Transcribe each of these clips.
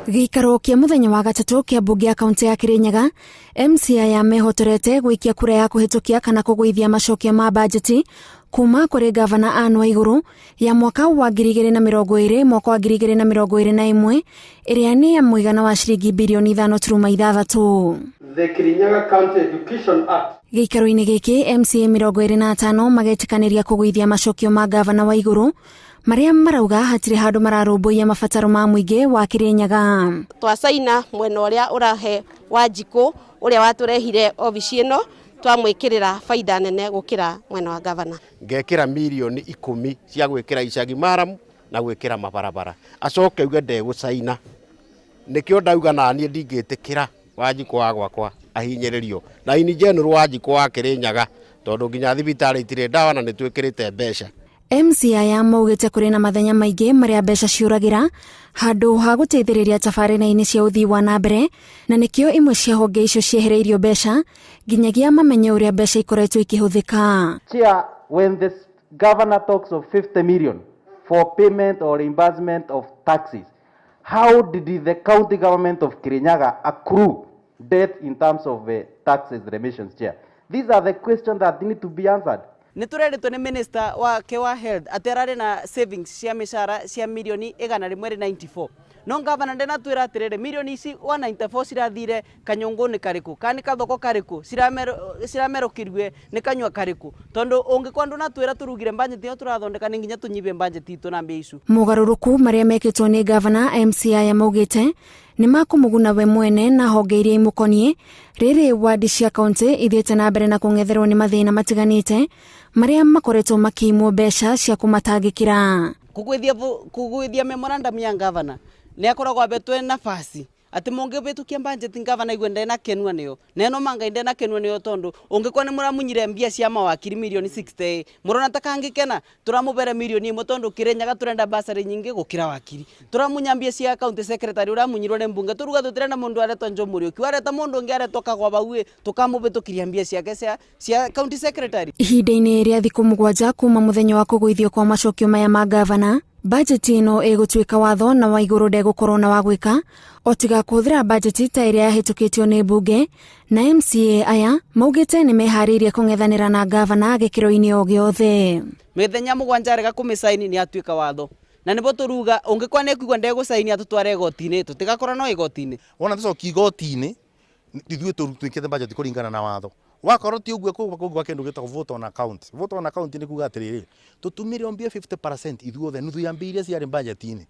Gĩikaro kĩa mũthenya wa gatatũ kĩa mbunge ya kaunti ya Kirinyaga, MCA aya mehotorete gũikia kura ya kũhĩtũkia kana kũgũithia macokio ma bajeti kuma kũrĩ gavana Anne Waigũrũ ya mwaka wa 2020 mwaka wa 2021 ĩrĩa nĩ ya mũigana wa ciringi birioni 5.6. The Kirinyaga County Education Act. Gĩikaro-inĩ gĩkĩ MCA 25 magetĩkanĩria kũgũithia macokio ma gavana Waigũrũ marĩa marauga hatirĩ handũ mararũmbũiya mabataro ma mũingĩ wa Kirinyaga. Twacaina mwena ũrĩa ũrahe Wanjikũ ũrĩa watũrehire obici ĩno twamwĩkĩrĩra baida nene gũkĩra mwena wa gavana. Ngekĩra mirioni 10 cia gwĩkĩra icagi maramu na gwĩkĩra mabarabara, acoke auge ndegũcaina. Nĩkĩo ndauga naniĩ ndingĩtĩkĩra Wanjikũ wa gwakwa ahinyĩrĩrio, na in general Wanjikũ wa Kirinyaga, tondũ nginya thibitarĩ itirĩ ndawa na nĩtwĩkĩrĩte mbeca. MCA aya maugĩte kũrĩ na mathenya maingĩ marĩa mbeca ciũragĩra handũ ha gũteithĩrĩria tabarĩra-inĩ cia ũthii wa na mbere, na nĩkĩo imwe cia honge icio ciehereirio mbeca nginyagia mamenye ũrĩa mbeca ikoretwo ikĩhũthĩka. Chair, when the governor talks of 50 million for payment or reimbursement of taxes, how did the county government of Kirinyaga accrue debt in terms of taxes remissions, Chair? These are the questions that need to be answered. Nĩ tũrerĩtwo nĩ minister wake wa health atĩ ararĩ na savings cia mĩcara cia mirioni 194, no gavana ndenatwĩra atĩrĩrĩ, mirioni ici 194 cirathire kanyũngũ-nĩ karĩkũ, kana nĩ kathoko karĩkũ ciramerũkirue nĩ kanyua karĩkũ, tondũ ũngĩkorwo ndũnatwĩra tũrugire budget ĩyo tũrathondeka nĩ nginya tũnyibie budget itũ na mbia icu. Mogarũrũku marĩa mekĩtwo nĩ gavana, MCA aya maugĩte nĩ makũmũguna we mwene na honge iria imũkoniĩ, rĩrĩ wadi cia kaunti ithiĩte na mbere na kũng'etherwo nĩ mathĩna matiganĩte marĩa makoretwo makĩimwo mbeca cia kũmatangĩkĩra. Kũgwithia memorandum ya gavana nĩ akoragwo abetwe nafasi atĩ mũngĩbĩtũkia budget, gavana igue ndenakenua nĩyo neno mangai ndenakenua nĩyo, tondũ ũngĩkorwo nĩ mũramunyire mbia cia mawakiri mirioni 60, mũrona ta kangĩkena tũramũbere mirioni 1, tondũ Kirinyaga tũrenda basarĩ nyingĩ gũkĩra wakiri. Tũramunya mbia cia county secretary ũramunyirwo nĩ mbunge, tũruga tũtirenda mũndũ aretwo Joe Mũriũki, wareta mũndũ ũngĩ aretwo Kagwa bau ĩ, tũkamũbĩtũkiria mbia ciake cia county secretary. Ihinda-inĩ rĩa thikũ 7 kuma mũthenya wa kũgũithio kwa macokio maya ma gavana, bajeti ĩno ĩgũtuĩka watho na Waigũrũ ndegũkorwo na wa gwĩka o tiga kũhũthĩra bajeti ta ĩrĩa yahĩtũkĩtio nĩ mbunge, na MCA aya maugĩte nĩ meharĩirie kũng'ethanĩra na gavana gĩkĩro-inĩ o gĩothe. Mĩthenya 7 arega kũmĩcaini nĩ atuĩka watho, na nĩbo tũruga ũngĩkorwo nĩ kuigua ndegũcaini atũtware igoti-inĩ, tũtigakorwo no igoti-inĩ. Wona tũcoki igoti-inĩ, ithuĩ tũtuĩkĩte budget kũringana na watho. Wakorwo ti ũguo, kũgwa kĩndũ gĩtagwo vote on account. Vote on account nĩ kuga atĩrĩrĩ, tũtũmĩre mbia 50% ithuothe, nuthu ya mbia iria ciarĩ budget-inĩ,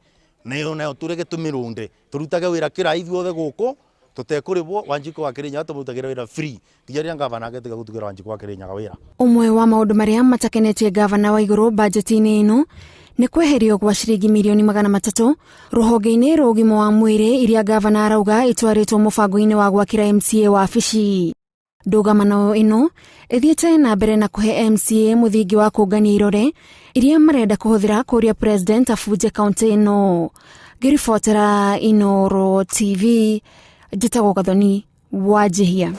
nayo nayo tũrege tũmĩrũnde, tũrutage wĩra kĩra ithuothe gũkũ tũtekũrĩhwo. Wanjikũ wa Kirinyaga tũmũrutagĩra wĩra free nginya rĩrĩa gavana agetiga gũtugĩra Wanjikũ wa Kirinyaga wĩra. Ũmwe wa maũndũ marĩa matakenetie gavana Waigũrũ bajeti-inĩ ĩno nĩ kweherio gwa ciringi mirioni 300 rũhonge-inĩ rwa ũgima wa mwĩrĩ, iria gavana arauga itwarĩtwo mũbango-inĩ wa gwakĩra MCA wabici. Ndũgamano ĩno ĩthiĩte na mbere na kũhe MCA mũthingi wa kũngania irore iria marenda kũhũthĩra kũria president abunje kaunti ĩno. Ngĩribotera Inooro TV, njĩtagwo Gathoni Wanjihia.